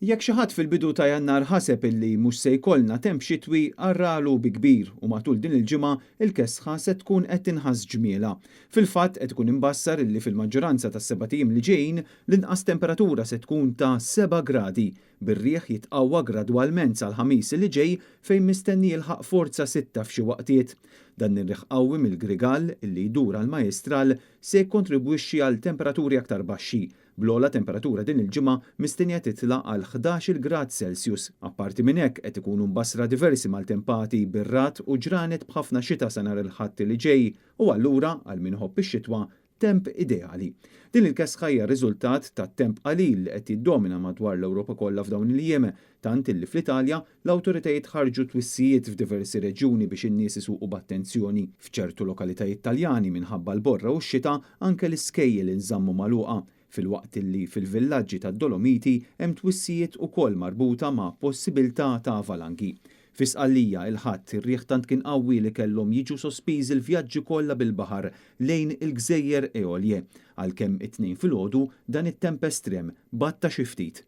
Jekk xi ħadd fil-bidu ta' Jannar ħaseb illi mhux se jkollna temp xitwi, għarralu bi kbir u matul din il-ġimgħa il-kesħa se tkun qed tinħass ġmielha. Fil-fatt qed ikun imbassar illi fil-maġġoranza tas-sebat ijiem li ġejjin l-inqas temperatura se tkun ta' 7 gradi, bir-riħ jitqawwa gradwalment sal-Ħamis li ġej fejn mistenni jilħaq forza 6 f'xi waqtiet. Dan ir-riħ qawwi mill-Grigal illi jdur għal Majjistral se jikkontribwixxi għal temperaturi aktar baxxi, bl-ogħla temperatura din il-ġimgħa mistennija titla' għal 11-il grad Celsius. Apparti minn hekk qed ikunu mbassra diversi maltempati bir-ragħad u ġranet b'ħafna xita sa nhar il-Ħadd li ġej u allura għal min iħobb ix-xitwa temp ideali. Din il-kesħa hija riżultat ta' temp qalil li qed jiddomina madwar l-Ewropa kollha f'dawn il-jiem, tant illi fl-Italja l-awtoritajiet ħarġu twissijiet f'diversi reġjuni biex in-nies isuqu b'attenzjoni. F'ċertu lokalitajiet Taljani minħabba l-borra u x-xita anke l-iskejjel inżammu magħluqa, filwaqt illi fil-villaġġi tad-Dolomiti hemm twissijiet ukoll marbuta ma' possibilità ta' valangi. Fi Sqallija il-Ħadd ir-riħ tant kien qawwi li kellhom jiġu sospiżi l-vjaġġi kollha bil-baħar lejn il-Gżejjer Eolie, għalkemm it-Tnejn filgħodu dan it-temp estrem batta xi ftit.